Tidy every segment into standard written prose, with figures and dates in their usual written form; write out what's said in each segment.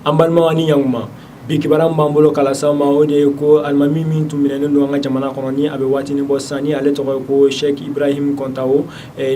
An balimaw, ni ɲankuma. Bi kibaruya min b'an bolo k'a lase aw ma, o de ye ko alimami min tun minɛnen don an ka jamana kɔnɔ ni a bɛ waatinin bɔ sisan, ni ale tɔgɔ ye ko Cheikh Ibrahim Kɔntawo,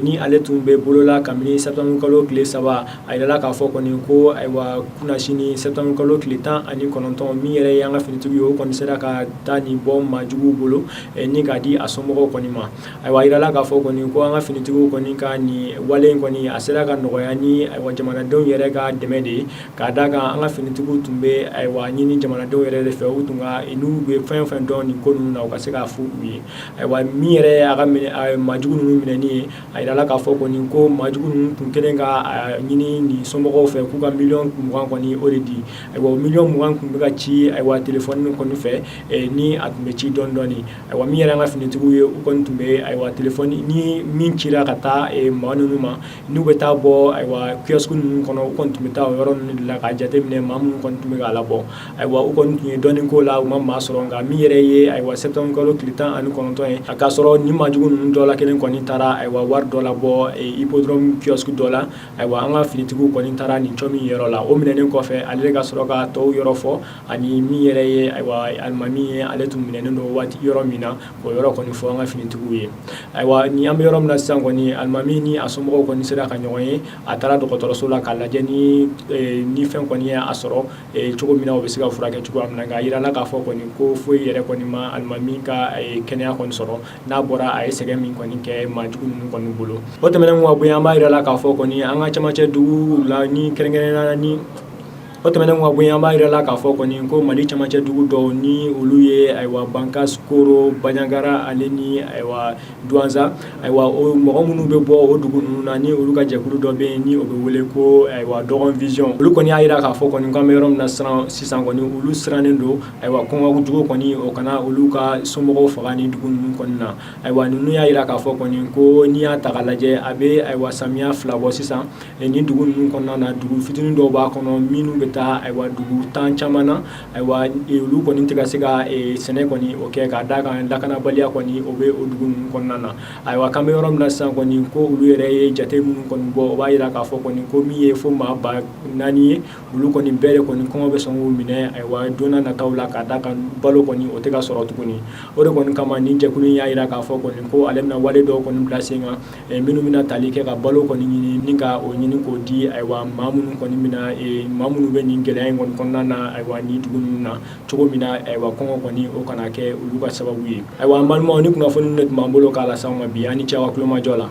ni ale tun bɛ bolola kabini septembre kalo tile 3, a yirala k'a fɔ kɔni ko ayiwa, kunasini septembre kalo tile 19, min yɛrɛ ye an ka finitigiw ye, o kɔni sera ka taa nin bɔ maajuguw bolo ni k'a di a somɔgɔw kɔni ma. Ayiwa, a yirala k'a fɔ kɔni ko an ka finitigiw kɔni ka nin wale in kɔni, a sera ka nɔgɔya ni ayiwa jamanadenw yɛrɛ ka dɛmɛ de ye, k'a d'a kan an ka finitigiw tun bɛ ayiwa ɲini jamanadenw yɛrɛ de fɛ, u tun ka n'u bɛ fɛn o fɛn dɔn nin ko ninnu na, u ka se k'a fɔ u ye. Ayiwa, min yɛrɛ ye a ka maajugu ninnu minɛni ye, a yirala k'a fɔ kɔni ko maajugu ninnu tun kɛlen ka ɲini nin somɔgɔw fɛ k'u ka miliyɔn 20 kɔni o de di. Ayiwa, o miliyɔn 20 tun bɛ ka ci ayiwa telefɔni kɔni fɛ, ni a tun bɛ ci dɔɔni dɔɔni. Ayiwa, min yɛrɛ an ka finitigiw ye, u kɔni tun bɛ ayiwa telefɔni ni min cira ka taa maa ninnu ma, n'u bɛ taa bɔ ayiwa kiosque ninnu kɔnɔ, u kɔni tun bɛ taa o yɔrɔ ninnu de la k'a jateminɛ maa minnu kɔni tun bɛ k'a labɔ. Ayiwa, u kɔni tun ye dɔɔnin k'o la, u ma maa sɔrɔ. Nka min yɛrɛ ye ayiwa septembre kalo tile 19 ye, a k'a sɔrɔ ni maajugu ninnu dɔ la kelen kɔni taara ayiwa wari dɔ labɔ hippodrome kiosque dɔ la. Ayiwa, an ka finitigiw kɔni taara nin cɔ min yɔrɔ la, o minɛnen kɔfɛ, ale de ka sɔrɔ ka tɔw yɔrɔ fɔ, ani min yɛrɛ ye ayiwa alimami ye, ale tun minɛnen don waati yɔrɔ min na, o yɔrɔ kɔni fɔ an ka finitigiw ye. Ayiwa, ni an bɛ yɔrɔ min na sisan kɔni, alimami ni a somɔgɔw kɔni sera ka ɲɔgɔn ye. A taara dɔgɔtɔrɔso la k'a lajɛ ni fɛn kɔni ye a sɔrɔ cogo min na, o bɛ se ka furakɛ cogoya min na. Nka a yirala k'a fɔ kɔni ko foyi yɛrɛ kɔni ma alimami ka kɛnɛya kɔni sɔrɔ, n'a bɔra a ye sɛgɛn min kɔni kɛ maajugu ninnu kɔni bolo. O tɛmɛnen ka bɔ yen, an b'a yirala k'a fɔ kɔni an ka cɛmancɛ dugu la, ni kɛrɛnkɛrɛnnenya ni o tɛmɛnen ka bɔ yen, an b'a yirala k'a fɔ kɔni ko Mali cɛmancɛ dugu dɔw, ni olu ye ayiwa Bankas, Koro, Banjagara ale ni ayiwa Duwanza. Ayiwa, o mɔgɔ minnu bɛ bɔ o dugu ninnu na, ni olu ka jɛkulu dɔ bɛ yen ni o bɛ wele ko ayiwa Dɔgɔn Vision, olu kɔni y'a yira k'a fɔ kɔni k'an bɛ yɔrɔ min na sisan kɔni, olu sirannen don ayiwa kɔngɔ jugu kɔni o kana olu ka somɔgɔw faga ni dugu ninnu kɔni na. Ayiwa, ninnu y'a yira k'a fɔ kɔni ko n'i y'a ta k'a lajɛ, a bɛ ayiwa samiya 2 bɔ sisan nin dugu ninnu kɔnɔna na. Dugu fitinin dɔw b'a kɔnɔ minnu bɛ taa ayiwa dugu tan caman na. Ayiwa, olu kɔni tɛ ka se ka sɛnɛ kɔni o kɛ, k'a d'a kan lakanabaliya kɔni o bɛ o dugu ninnu kɔnɔna na. Ayiwa, k'an bɛ yɔrɔ min na sisan kɔni, ko olu yɛrɛ ye jate minnu kɔni bɔ, o b'a yira k'a fɔ kɔni ko min ye fo maa 4000 ye, olu kɔni bɛɛ de kɔni kɔngɔ bɛ sɔn k'u minɛ ayiwa don nataw la, k'a d'a kan balo kɔni o tɛ ka sɔrɔ tuguni. O de kɔni kama nin jɛkulu in y'a yira k'a fɔ kɔni ko ale bɛna wale dɔw kɔni bila sen kan minnu bɛna tali kɛ ka balo kɔni ɲini ni ka o ɲini k'o di ayiwa maa minnu kɔni bɛna maa minnu bɛ nin gɛlɛya in kɔni kɔnɔna na, ayiwa nin dugu ninnu na cogo min na, ayiwa kɔngɔ kɔni o kana kɛ olu ka sababu ye. Ayiwa, an balimaw, ni kunnafoni de tun b'an bolo k'a lase aw ma bi. Aw ni ce aw ka tulomajɔ la.